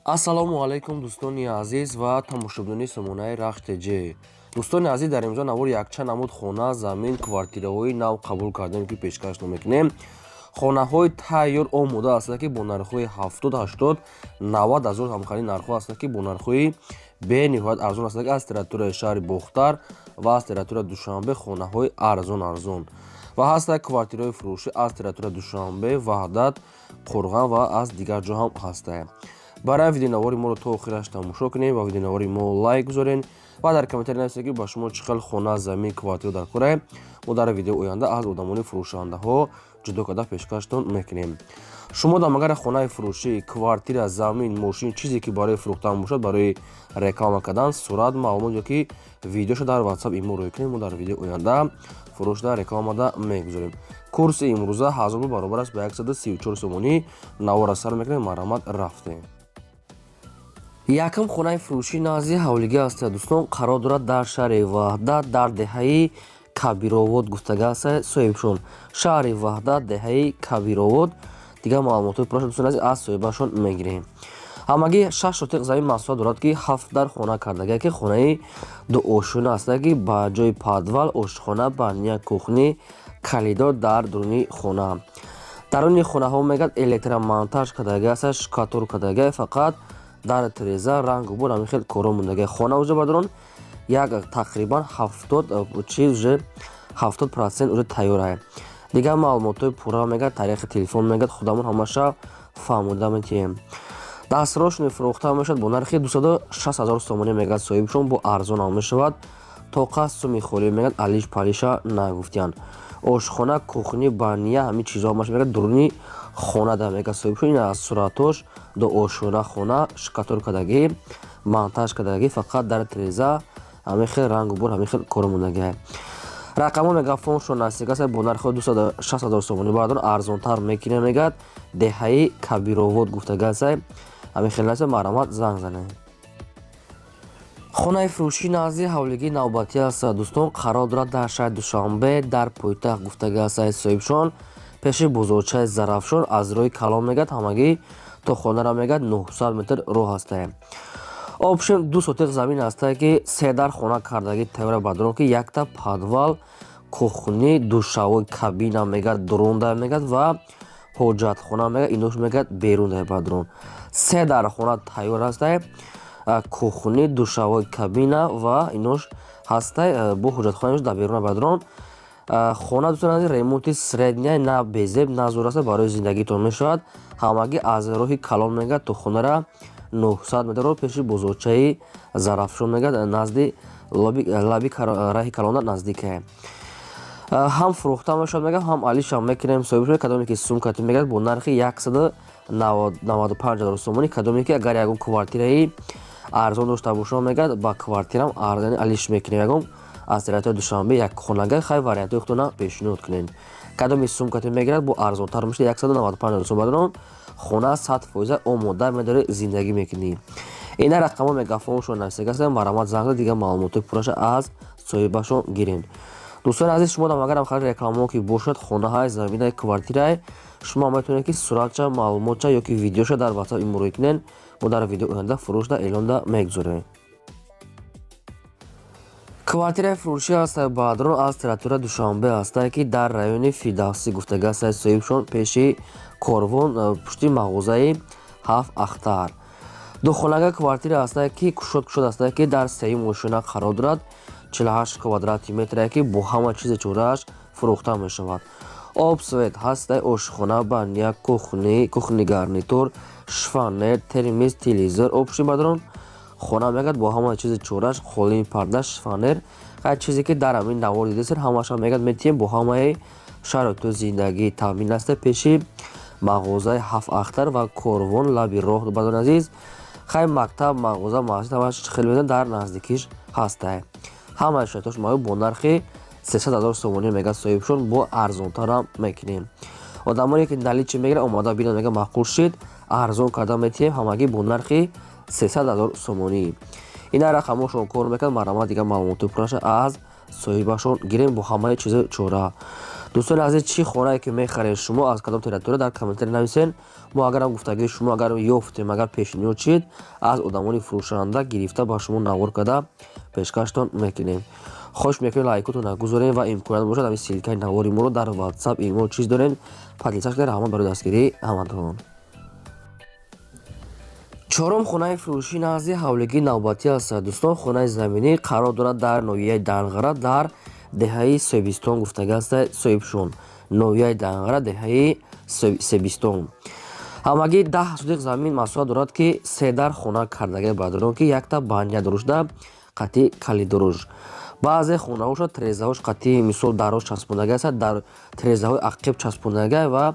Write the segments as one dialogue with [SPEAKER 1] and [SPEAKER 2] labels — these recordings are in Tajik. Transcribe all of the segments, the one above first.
[SPEAKER 1] Ассалому алайкум, дӯстони азиз ва тамошобинони сомонаи Рахш ТЖ. Дӯстони азиз, дар имрӯза навор якчанд намуд хона, замин, квартираҳои нав қабул кардем, ки пешкаш мекунем. Хонаҳои тайёр омода ҳастанд, ки бо нархҳои 70, 80, 90 ҳазор, ҳамхели нархҳо ҳастанд, ки бо нархҳои бениҳоят арзон ҳастанд, ки аз территорияи шаҳри Бохтар ва аз территорияи Душанбе хонаҳои арзон арзон ва ҳастанд. Квартираҳои фурӯшӣ аз территорияи Душанбе, Ваҳдат, Қурған ва аз дигар ҷо ҳам ҳастанд. Барои видеонавори моро то охираш тамошо кунем ва видеонавори мо лайк гузорен ва дар комментарий нависед, ки ба шумо чӣ хел хона, замин, квартира дар кора. Мо дар видеои оянда аз одамони фурӯшандаҳо ҷудо карда пешкаштон мекунем. Шумо дам агар хонаи фурӯшӣ, квартира, замин, мошин, чизе ки барои фурӯхтан бошад, барои реклама кардан, сурат, маълумот ё ки видеошо дар Ватсап имо рӯй кунем, мо дар видеои оянда фурӯшда, рекламада мегузорем. Курси имрӯза 1000 рубл баробар аст ба 134 сомонӣ. Навора сар мекунем, марҳамат, рафтем. Якум хонаи фурӯшӣ назди ҳавлигӣ аст, дӯстон, қарор дорад дар шаҳри Ваҳдат, дар деҳаи Кабировод гуфтага аст соҳибшон. Шаҳри Ваҳдат, деҳаи Кабировод. Дигар маълумотҳои пурраша, дӯстони азиз, аз соҳибашон мегирем. Ҳамагӣ 6 сотиқ замин масоҳат дорад, ки ҳафт дар хона кардага, ки хонаи дуошёна аст, ки ба ҷои подвал, ошхона, баня, кухня, коридор дар дуруни хона. Даруни хонаҳо, мегӯяд, электромонтаж кардага аст, штукатур кардага, фақат дар тиреза рангу бур, ҳамин хел коро мондага. Хона уже, бародарон, як тақрибан 70 чи уже 70% уже тайёра. Дигар маълумотҳои пурра, мегӯяд, тариқи телефон, мегӯяд, худамон ҳамаша фаҳмода метиҳем. Дастрошни фурӯхта мешавад бо нархи 260 000 сомонӣ, мегӯяд соҳибшон, бо арзонам мешавад. Тоқа суми холӣ, мегӯяд, алиш палиша нагуфтиянд. Ошхона, кухня, баня, ҳамин чизҳо ҳамаш, мегӯяд, дуруни хона да, мегӯяд соҳибшон. Ин аз суратош: дуошёна хона, штукатуркардагӣ, монтаж кардагӣ, фақат дар тиреза ҳамин хел рангу бур, ҳамин хел коро мондагӣ. Рақамҳо, мегафоншон наздик аст, бо нархи 260 000 сомонӣ, бародарон, арзонтар мекунем, мегӯяд. Деҳаи Кабировод гуфтага аст, ҳамин хел аст, марҳамат, занг занед. Хонаи фурӯшӣ назди ҳавлигии навбатӣ аст, дӯстон, қарор дорад дар шаҳри Душанбе, дар пойтахт гуфтага аст соҳибшон, пеши бозорчаи Зарафшон. Аз роҳи калон, мегӯяд, ҳамагӣ то хонара, мегӯяд, 900 метр роҳ ҳастае. Общем, 2 сотиқ замин ҳастае, ки се дар хона кардагӣ тайёра, бародарон, ки якта подвал, кухня, душевой кабина, мегӯяд, дурунда, мегӯяд, ва ҳоҷатхона, мегӯяд, инош, мегӯяд, берунда. Бародарон, се дар хона тайёр ҳастае: кухня, душевой кабина ва инош ҳастай бо ҳоҷатхона дар беруна. Бародарон, хона, дӯстон азиз, ремонти средний, на безеб, на зур аст, барои зиндагитон мешавад. Ҳамагӣ аз роҳи калон, мегӯяд, то хонара 900 метр, пеши бозорчаи Зарафшон, мегӯяд, назди лаби раҳи калона наздикае. Ҳам фурӯхта мешавад, мегӯяд, ҳам алишам мекунем. Соҳиб, кадоме ки сумкати, мегӯяд, бо нархи 195 000 сомонӣ. Кадоме ки агар ягон квартираи арзон дошта бошам, мегӯяд, ба квартирам алиш мекунем. Ягон аз территорияи Душанбе як хонага, хай, вариантҳои худтона пешниҳод кунед. Кадоми сумкате мегирад, бо арзонтар мешавад, 195 000 сом. Бародарон, хона 100% омода, медори, зиндагӣ мекунӣ. Ина рақамҳо, мегафоншон нависага аст, марҳамат, занг зад, дигар маълумотҳои пурраша аз соҳибашон гиред. Дӯстони азиз, шумо дам агарам хари рекламаҳо ки бошад, хонаҳай, заминай, квартирай, шумо метавонед, ки суратча, маълумотча ё ки видеоша дар Ватсап имо рӯй кунед. Мо дар видеои оянда фурӯшда, эълонда мегузорем. Квартираи фурӯшӣ ҳаст, бародарон, аз территорияи Душанбе ҳастае, ки дар райони Фирдавсӣ гуфтага аст соҳибшон, пеши Корвон, пушти мағозаи Ҳафт Ахтар. Духонага квартира ҳастае, ки кушод кушод ҳастае, ки дар сеюм ошёна қарор дорад, 48 квадрати метре, ки бо ҳама чизи чорааш фурӯхта мешавад. Об, свет ҳастай, ошхона, баня, кухня, кухонный гарнитур, шифоньер, термос, телевизор. Общем, бародарон, хона, мегӯяд, бо ҳама чизи чораш, қолини парда, шифоньер, ҳар чизе ки дар ҳамин навор дидесед, ҳамаша, мегӯяд, метиҳем, бо ҳамаи шароиту зиндагӣ таъмин аста. Пеши мағозаи Ҳафт Ахтар ва Корвон, лаби роҳ, бародарони азиз. Хай, мактаб, мағоза, масҷид, ҳамаш хеле медонед, дар наздикиш ҳастай. Ҳамаи шароитош маъюб бо нархи 300 000 сомонӣ, мегӯяд соҳибшон, бо арзонтарам мекунем. Одамоне ки наличный мегирад, омода бинад, мегӯяд, маъқул шид, арзон карда метиҳем, ҳамагӣ бо нархи 300 000 сомонӣ. Ина рақамҳошон кор мекунад, марҳамат, дигар маълумоти пурраша аз Соҳибашон гирем бо ҳамаи чизо чора. Дӯстони азиз, чӣ хонае ки мехаред шумо, аз кадом территория, дар комментарий нависен. Мо агарам гуфтагии шумо агар ёфтем, агар пешниҳод шид, аз одамони фурӯшанда гирифта, ба шумо навор карда пешкаштон мекунем. Хоҳиш мекунем, лайкотон гузорем ва имконият бошад, ҳамин ссылкаи навори моро дар Ватсап, имо чиз дорем, поделиться кунед. Раҳмат барои дастгирии ҳаматон. Чорум хонаи фурӯшӣ назди ҳавлигии навбатӣ аст. Дӯстон, хонаи заминӣ қарор дорад дар ноҳияи Данғара, дар деҳаи Себистон гуфтага аст соҳибшон. Ноҳияи Данғара, деҳаи Себистон. Ҳамагӣ 10 сотих замин масоҳат дорад, ки се дар хона кардага, бародарон, ки якта баня дорушда, қатъи калидоруш. Баъзе хонаҳоша тирезаҳош қатъи, мисол, дароз часпондага аст, дар тирезаҳои ақиб часпондага ва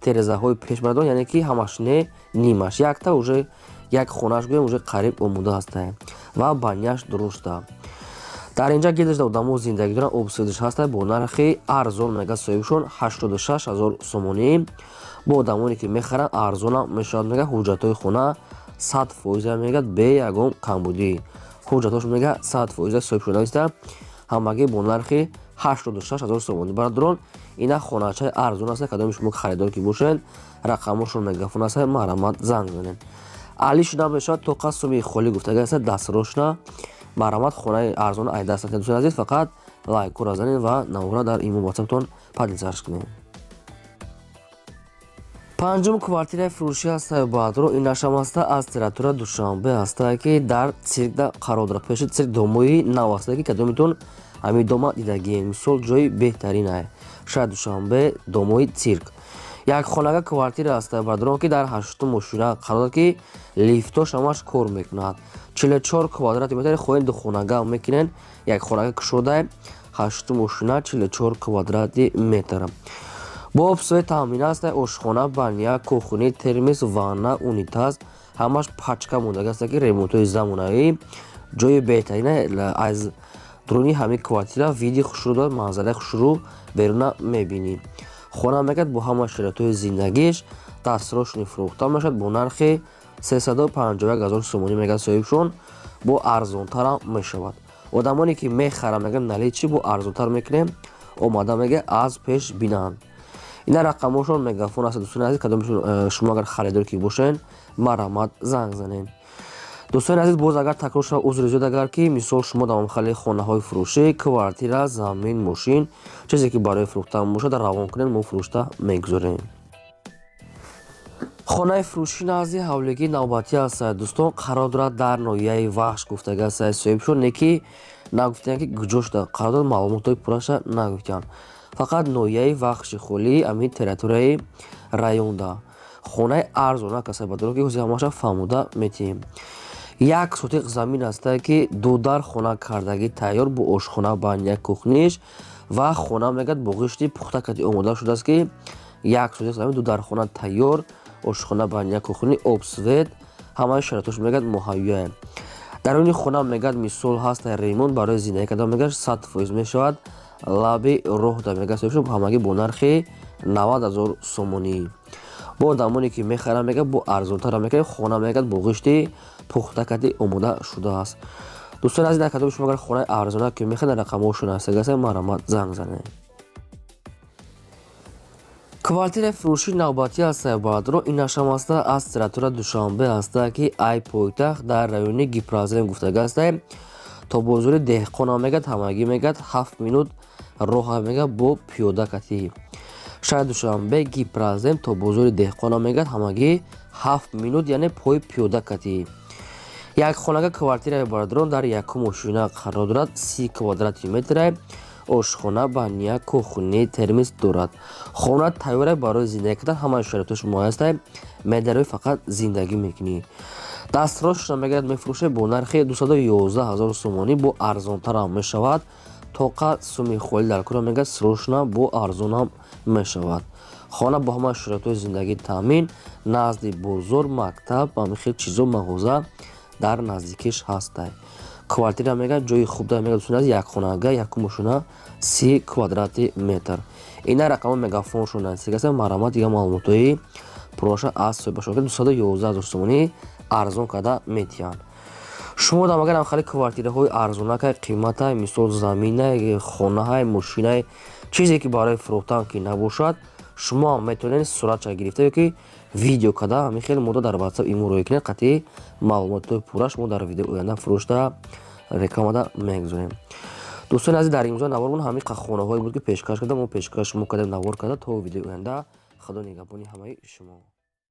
[SPEAKER 1] тирезаҳои пеш, бародарон, яъне ки ҳамаш не, нимаш. Якта уже як хонааш гӯем, уже қариб омода ҳаста ва баняш дуруста. Дар инҷа гирдашда одамо зиндагӣ доранд, об свет ш ҳаста. Бо нархи арзон мега соҳибшон, 86 ҳазор сомонӣ. Бо одамоне ки мехаранд, арзонам мешавад, мега. Ҳуҷҷатҳои хона 100%-а, мега, бе ягон камбудӣ. Ҳуҷҷатҳош, мега, 100%-а соҳибшон нависта. Ҳамагӣ бо нархи 86 ҳазор сомонӣ, бародарон. Ина хоначаи арзон аст. Кадоми шумо харидор ки бошед, рақамошон мегафон аст, марҳамат, занг занед. Али шуда мешавад, тоқа суми холӣ гуфтага аст, дастрошна. Марҳамат, хонаи арзон ай даст. Дӯстони азиз, фақат лайкура занед ва навора дар имо, Ватсаптон поделиться кунед. Панҷум квартираи фурӯшӣ ҳаста, бародаро. Инашам ҳаста, аз территория Душанбе ҳаста, ки дар циркда қарор дорад, пеши цирк. Домои нав ҳаста, ки кадомитон ҳамин дома дидагием, мисол, ҷои беҳтаринае. Шаҳри Душанбе, домои цирк, як хонага квартира ҳаста, бародарон, ки дар ҳаштум ошёна қарор дорад, ки лифтош ҳамаш кор мекунад. 44 квадрати метр. Хоҳем, духонага мекунен, як хонага кушода, ҳаштум ошёна, 44 квадрати метр. Бо об свет таъмин аст. Ошхона, баня, кухни, термос, ванна, унитаз ҳамаш пачка мондага аст, ки ремонтҳои замонавӣ. Ҷои беҳтарина. Аз дуруни ҳамин квартира вид и хушрӯ дорад, манзараи хушрӯ беруна мебинӣ. Хона, мегӯяд, бо ҳама шароитҳои зиндагиш дастрошни фурӯхта мешавад бо нархи 351 ҳазор сомонӣ, мегӯяд соҳибшон. Бо арзонтарам мешавад. Одамоне ки мехаранд, мегӯяд, наличный бо арзонтар мекунем, омада, мега, аз пеш бинанд. Ина рақамҳошон мегафон аст. Дӯстони азиз, кадом шумо агар харидор ки бошед, марҳамат, занг занед. Дӯстони азиз, боз агар такрор шавад, узри зиёд. Агар ки, мисол, шумо давомхали хонаҳои фурӯшӣ, квартира, замин, мошин, чизе ки барои фурӯхтан бошад, равон кунед, мо фурӯшта мегузорем. Хонаи фурӯшӣ назди ҳавлигии навбатӣ аст, дӯстон, қарор дорад дар ноҳияи Вахш гуфтага аст соҳибшон, не ки нагуфтиянд, ки куҷо шуда қарор дорад, маълумотҳои пурраша нагуфтиянд. Фақат ноҳияи Вахши холӣ, ҳамин территорияи районда. Хонаи арзона каса, бародарон, ки ҳозир ҳамаша фаҳмода метиҳем. 1 сотиқ замин ҳаста, ки дудар хона кардагӣ тайёр, бо ошхона, баня, кухниш ва хона, мегӯяд, бо ғишти пухта кати омода шудааст, ки 1 сотиқ замин, дудар хона тайёр, ошхона, баня, кухни, об, свет, ҳамаи шароитош, мегӯяд, муҳайёе. Даруни хона, мегӯяд, мисол, ҳаста ремонт, барои зиндагӣ кардан, мегӯяд, 100% мешавад. Лаби роҳ да, мегӯяд соҳибшон, ҳамагӣ бо нархи 90 ҳазор сомонӣ. Бо одамоне ки мехаранд, мегӯяд, бо арзонтарам мекунем. Хона, мегӯяд, бо ғишти пухтакати омода шудааст. Дӯстони азиз, дар кадоми шумо агар хонаи арзона ки мехаред, рақамҳошон ҳастагаса, марҳамат, занг занед. Квартираи фурӯшии навбатӣ аст, бародаро. Инашам аста, аз территория Душанбе ҳаста, ки ай пойтахт, дар райони Гипрозем гуфтага аста. То бозори Деҳқонам, мегӯяд, ҳамагӣ, мегӯяд, 7 минут роҳа, мегӯяд, бо пиёда катӣ. Шаҳри Душанбе, Гипрозем то бозори Деҳқонам, мегӯяд, ҳамагӣ 7 минут, яъне пои пиёда катӣ. Як хонага квартираи, бародарон, дар якум ошёна қарор дорад, 30 квадрати метра, ошхона, баня, кухни, термос дорад. Хона тайёра барои зиндагӣ кардан, ҳамаи шароитош муҳайё аст, медарои, фақат зиндагӣ мекунӣ. Дастрошна, мегӯяд, мефурӯшед бо нархи 211 ҳазор сомонӣ, бо арзонтарам мешавад. Тоқа суми холӣ дар кора, мегӯяд, срочно бо арзонам мешавад. Хона бо ҳамаи шароитҳои зиндагӣ таъмин, назди бозор, мактаб, ҳамин хел чизо, мағоза дар наздикиш ҳастай. Квартира, мегӯяд, ҷои хуб дорад, мегӯяд, дӯстони азиз, як хонага, якум ошёна, 30 квадрати метр. Ина рақами мегафоншон наздик аст. Марҳамат, дигар маълумотҳои пурраша аз соҳибашон. 211 ҳазор сомонӣ арзон карда метиҳанд. Шумо дам агар хеле квартираҳои арзонакай, қиматай, мисол, заминай, хонаҳай, мошинай, чизе ки барои фурӯхтан ки набошад, шумо ҳам метавонед суратша гирифта ёки видео карда, ҳамин хел мода дар WhatsApp, имо роҳӣ кунед. Қатъи маълумотҳои пурра шумо дар видеои оянда фурӯшда, рекламада мегузорем. Дӯстони азиз, дар имзои навормон ҳамин хонаҳое буд, ки пешкаш карда, мо пешкаш шумо кардем, навор карда. То видеои оянда, Худо нигаҳбони ҳамаи шумо.